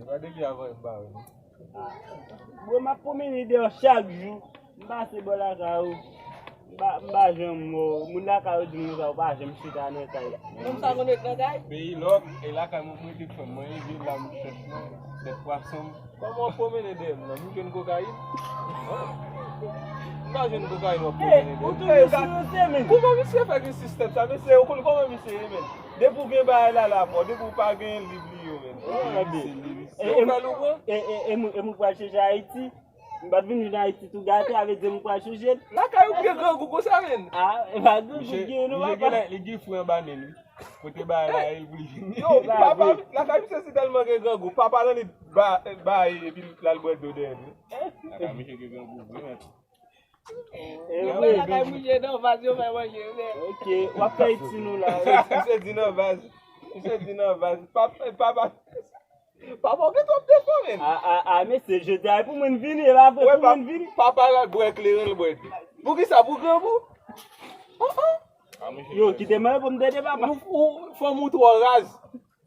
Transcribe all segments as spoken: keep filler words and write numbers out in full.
Gade ki avan e ba wi. Bro, m ap pwomennen deyò chak jou. M pase bò lakay ou. M pa, m pa janm wè w. Moun lakay ou di m konsa, ou pa janm chita nan kay. Menm sa konn ret nan kay? Peyi lòk, e lakay mwen mwen te fanm mwen, e vye la m chèch mwen, bèt pwason. Kòman w pwomennen dèyè m nan? M jwenn kokayin? M pa jwenn kokayin w ap pwomennen dèyè m. Ou toujou sou yo se men. Kouman misye fè gen sistèm sa? Mesye, ou konn kòman misye ye men? Depi w gen bagay la la bò, depi w pa gen li bliye w men. Yo fè l ou pran? E, e, e, e, e mwen, e mwen pral chanje Ayiti. M pa t vin jwenn Ayiti tou gate, a vle di m pral chanje l. Lakay ou gen grangou konsa men. Ah, e pa grangou ki gen non papa. Li gen fre anba nen li. Kote bagay la e l pou li vini. Yo, papa, lakay misye si tèlman gen grangou. Papa Lanlit ba, ba epi l al bwè dlo dèyè l. Lakay misye gen grangou vre men. E yo vre. Lakay misye nan vaz yo fè manje men. Ok, w ap fè iti nou la. Misye di nan vaz. Misye di nan vaz. Papa, papa. Papa, w gen twòp defo men. A, a, a, mesye, jodi a e pou mwen vini, e pa vre pou mwen vini. Papa la bwè kleren, l bwè dlo. Poukisa? Pou grangou? Oh, oh. Yo, kite mwen pou m tande papa. Ou, ou, fanm ou twò raz.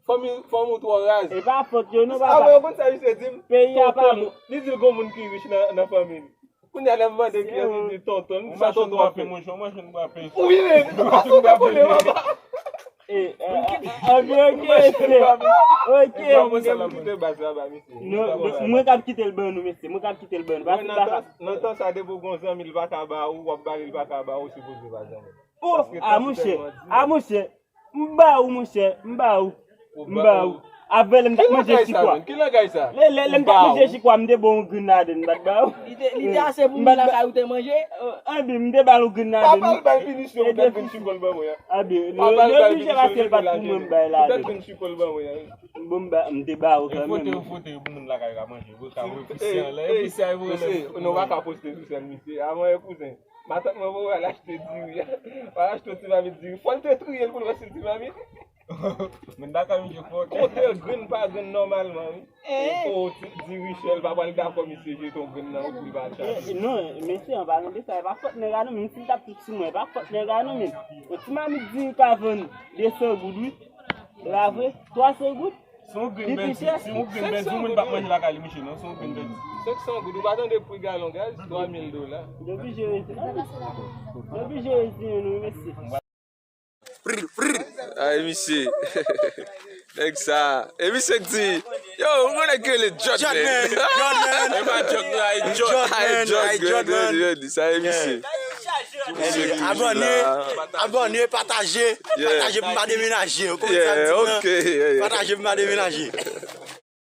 Fanm, fanm ou twò raz. E pa fòt yo non papa. Avè yo konn sa misye di m? Peyi a pa bon. Li di l gon moun ki rich nan, nan fanmi l. Kounye a lè m mande kiyès li di tonton l, sa tonton ap fè. Wi men, ou pa sou te konnen papa. Eh, eh, eh, ok, ok, ok. Ok. Mwen k ap kite l ban nou mesye, mwen k ap kite l ban nou. Nan tan sa depi w gon zanmi l pa ka ba ou, w ap ba li l pa ka ba ou, sipoze pa zanmi. Oh, a monchè, a monchè. M ba ou, monchè, m ba ou. M ba ou. Avè lè m t ap manje chikwa. Ki langaj sa? Lè, lè, lè m t ap manje chikwa, m te ba w yon grenn ladann, m pa t ba ou. Li te, li te ase pou moun lakay ou te manje? Anben, m te ba l yon grenn ladann. Papa l bay pinisyon poutèt grenn chikwa l ban mwen an. Anben, li oblije pase l pa t pou mwen m bay ladann. Poutèt grenn chikwa l ban mwen an. Bon, m ba, m te ba ou kanmenm. E foto yo foto yo pou moun lakay ka manje. Pou ka voye pousyè anlè. E pousyè a voye anlè. Nou pa ka poste sou sèn misye. Avan e kouzen. Matant mwen voye al achte diri. Al achte yon ti mamit diri. Fò l te triye l pou l wè si l ti mamit. Moun dakò misye fò. Konte grenn pa grenn nòmalman wi. O ti diri chèl pa pral dakò misye jete yon grenn nan wout pou l pa al chache. Non, mesye, an palan de sa, e pa fòt nèg a non, menm si l t ap tout sou mwen, e pa fòt nèg a non, menm. Yon ti mamit diri ka vann de san goud wi. E pa vre? Twa san goud? Si yon grenn bèdi, si yon grenn bèdi, yon moun p ap manje lakay li, mesye, non, si yon grenn bèdi. Senk san goud, ou pa tande pri galon gaz? Twa mil dola. Yo oblije retire, yo oblije retire nou, mesye. Fril, fril. Ay, misye. Nèg sa. E misye k di, yo, ou konnen ke le Judman. Judman, Judman. E pa Judman, ay, Judman, ay, Judman. Sa e misye. Abòne, abòne, pataje, pataje pou m pa demenaje. Ou konn sa m di nan? Pataje pou m pa demenaje.